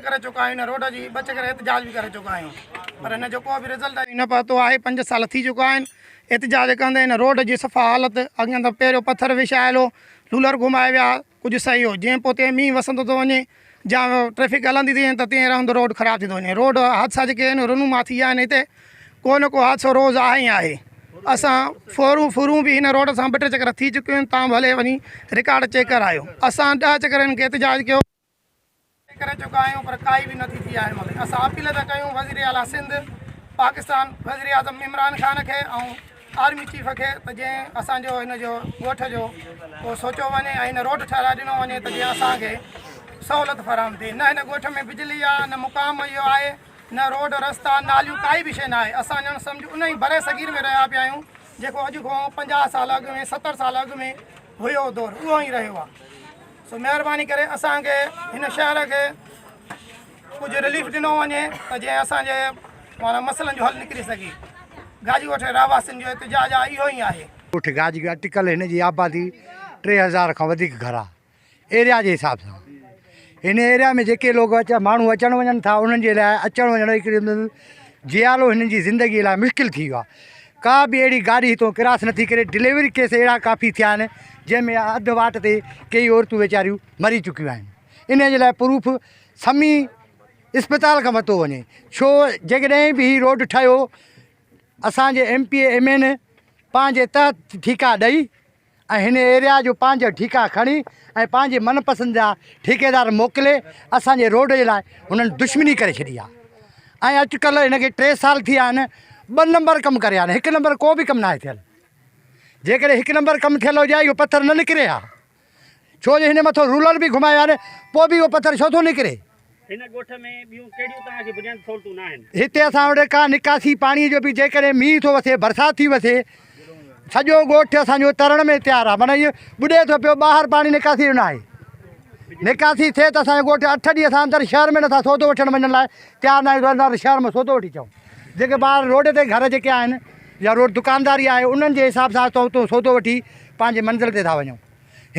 ڪري چڪا آهيون هن روڊ جي ٻه چڪر احتجاج به ڪري چڪا آهيون پر هن جو ڪو به رزلٽ نه پهتو آهي پنج سال ٿي چڪا آهن احتجاج ڪندي هن روڊ جي صفا حالت اڳيان ته پهريون پٿر وڇايل هو رولر گهمائي ويا ڪجهه صحيح هو جنهن پوء تنهن مينهن وسندو ٿو وڃي جا ٽريفڪ هلندي ٿي وڃي ته تيئن رهندو روڊ خراب ٿيندو وڃي روڊ حادثا جيڪي آهن رونما ٿي ويا آهن هتي ڪو نه ڪو حادثو روز آهي ئي آهي اسان ڦورون ڦرون به هن روڊ سان ٻه ٽي چڪر ٿي چڪيون آهن تان ڀلي وڃي رڪارڊ چيڪ ڪرايو اسان ڏهه چڪر هن کي احتجاج ڪيو ڪري چڪا آهيون پر ڪائي به نٿي ٿي آهي مطلب اسان اپيل ٿا ڪيون وزير اعليٰ سنڌ پاڪستان وزير اعظم عمران خان کي ۽ آرمي چيف کي ته جنهن اسان جو هن جو ڳوٺ جو ڪو سوچيو وڃي ۽ هن روڊ ٺهرائي ڏنو وڃي ته جيئن اسان کي سهولت فراهم ٿئي نه هن ڳوٺ ۾ بجلي آهي نه مقام اهو آهي نه روڊ رستا ناليون ڪائي به شيء نه آهي اسان ڄڻ سمجهه ان ئي بر صغير ۾ رهيا پيا آهيون جيڪو اڄ کان 50 سال اڳ ۾ 70 سال اڳ ۾ هيو دور اهو ئي رهيو آهي سو مهرباني ڪري اسان کي هن شهر کي ڪجهه رليف ڏنو وڃي ته جيئن اسان جي معنيٰ مسئلن جو حل نڪري سگهي. گاجي ڳوٺ جي رهواسين جو احتجاج آهي اهو ئي آهي. ڳوٺ گاجي اٽڪل هن جي آبادي 3000 کان وڌيڪ گهر آهي ايريا جي حساب سان هن ايريا ۾ جيڪي لوگ اچ ماڻهو اچڻ وڃن ٿا انهن جي لاء اچڻ وڃڻ هڪڙي جيالو هنن جي زندگي لاء مشڪل ٿي ويو آهي ڪا به اهڙي گاڏي هتو ڪراس نٿي ڪري ڊليوري ڪيس اهڙا ڪافي ٿيا آهن جنهن ۾ اڌ واٽ تي ڪيئي عورتون ويچاريون مري چڪيون آهن ان جي لاء پروف سمي اسپتال کان ورتو وڃي ڇو جيڪڏهن به هي روڊ ٺهيو اسانجي M P A M N پنهنجي تحت ٺيڪا ڏئي ۽ هن ايريا جو پنهنجو ٺيڪا کڻي ۽ پنهنجي من پسند جا ٺيڪيدار موڪلي اسان جي روڊ جي لاء هنن دشمني ڪري ڇڏي آهي ۽ اڄڪلهه هن کي 3 سال ٿي ويا آهن ٻه نمبر ڪم ڪري آهن هڪ نمبر ڪو به ڪم ناهي ٿيل جيڪڏهن هڪ نمبر ڪم ٿيل هجي ها اهو پٿر نه نڪري ها ڇو جو هن مٿو رولر به گهمايو آهي پوء به اهو پٿر ڇو ٿو نڪري هن ڳوٺ ۾ ٻيون ڪهڙيون توهان کي بنيادي سهولتون نه آهن؟ هتي اسان وٽ ڪا نڪاسي پاڻي جو به جيڪڏهن مينهن ٿو وسي برسات ٿي وسي سڄو ڳوٺ اسان جو ترڻ ۾ تيار آهي معنيٰ اهو ٻڏي ٿو پيو ٻاهر پاڻي نڪاسي جو ناهي نڪاسي ٿئي ته اسان جو ڳوٺ اٺ ڏينهن اسان اندر شهر ۾ نٿا سودو وٺڻ وڃڻ لاء تيار نه آهيون اندر شهر ۾ سودو وٺي اچون جيڪي ٻاهر روڊ تي گهر جيڪي آهن يا روڊ دڪانداري آهي انهن جي حساب سان اسان اتو سودو وٺي پنهنجي منزل تي ٿا وڃون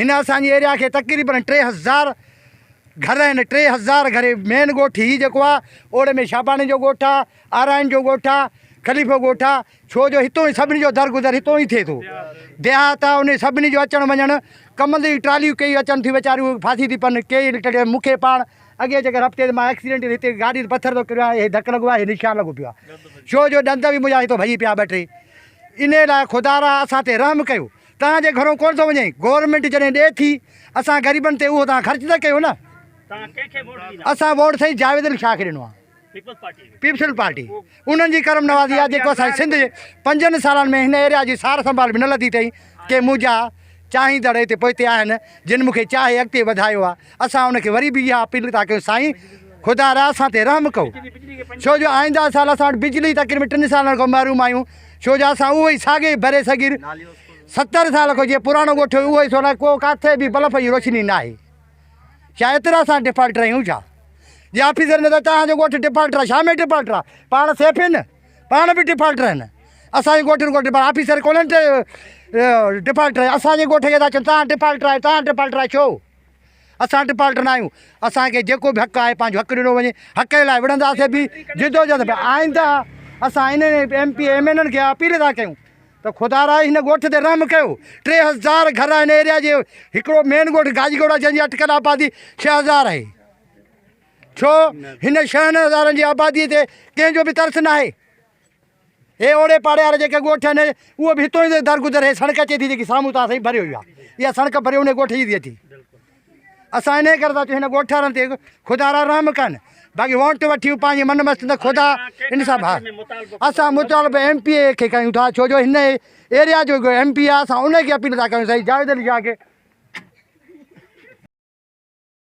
هن اسان جي ايريا کي تقريبن 3000 گهر آهن 3000 گهر مين ڳوٺ هي جيڪو آ اوڙي ۾ شاباڻي جو ڳوٺ آ آرائين جو ڳوٺ آ خليفو ڳوٺ آ ڇو جو هتو ئي سڀني جو درگذر هتو ئي ٿئي ٿو ديهات آ انهي سڀني جو اچڻ وڃڻ ڪمند جي ٽراليون ڪيئي اچن ٿيون ويچاريون ڦاسي ٿي پن ڪيئي مون کي پاڻ اڳي جيڪر هفتي تي مان ايڪسيڊنٽ هتي گاڏي تي پٿر ٿو ڪريو آ هي ڌڪ لڳو آ هي نشان لڳو پيو آ ڇو جو ڏند به منهنجا هتو ڀڄي پيا ٻه ٽي انهي لاء خدارا اسان تي رحم ڪيو توهان جي گهرو ڪونه ٿو وڃي گورنمينٽ جڏهن ڏئي ٿي اسان غريبن تي اهو توهان خرچ ته ڪيو نه. توهان ڪنهن کي ووٽ ڏيندا؟ اسان ووٽ سائين جاويد علي شاهه کي ڏنو آهي. پيپلز پارٽي کي. پيپلز پارٽي انهن جي ڪرم نوازي آهي جيڪو اسان جي سنڌ جي پنجن سالن ۾ هن ايريا جي سار سنڀال به نه لڌي اٿئي ڪي منهنجا چاهيندڙ هتي پوئتي آهن جن مون کي چاهي اڳتي وڌايو آهي اسان ان کي وري به اها اپيل ٿا ڪيون سائين خدا را اسان تي رحم ڪيو ڇو جو آئنده سال اسان وٽ بجلي تقريبن 3 سالن کان محروم آهيون ڇو جو اسان اهو ئي ساڳي بري صغير 70 سال کان جيئن پراڻو ڳوٺ هيو اهو ئي سو ناهي ڪو ڪاٿي به بلف جي روشني ناهي ڇا ايترا اسان ڊفالٽر آهيون ڇا جي آفيسر نه ته توهان جو ڳوٺ ڊفالٽر آهي ڇا ۾ ڊفالٽر آهي پاڻ سيف آهن پاڻ به ڊفالٽر آهن اسان جي ڳوٺ ڳوٺ پر آفيسر ڪونهن ڊفالٽر اسان جي ڳوٺ کي ٿا چون توهان ڊفالٽر آهيو توهان ڊفالٽر آهيو ڇو اسان ڊفالٽر نه آهيون اسان کي جيڪو به حق آهي پنهنجو حق ڏنو وڃي حق جي لاء وڙهنداسين به جدوجهد به آئنده اسان انهن ايم پي ايم اين کي اپيل ٿا ڪيون ته خدا را هن ڳوٺ تي رحم ڪيو 3000 گهر آهن ايريا جي هڪڙو مين ڳوٺ گاجي ڳوٺ آهي جنهن جي اٽڪل آبادي 6000 آهي ڇو هن 6000 جي آبادي تي ڪنهن جو به ترس نه آهي هي اوڙي پاڙي وارا جيڪي ڳوٺ آهن اهو به هتو ئي درگذر هي سڙڪ اچي ٿي جيڪي سامهون تان سائين ڀريو ويو آهي اها سڙڪ ڀريو ان ڳوٺ جي ٿي اچي اسان انهي ڪري ٿا چون هن ڳوٺ وارن تي خدا را رحم ڪن باقي ووٽ وٺيون پنهنجي من مست نه خدا انصاف ها اسان مطالبو ايم پي اي کي ڪيون ٿا ڇو جو هن ايريا جو ايم پي آهي اسان ان کي اپيل ٿا ڪيون سائين جاويد علي شاهه کي.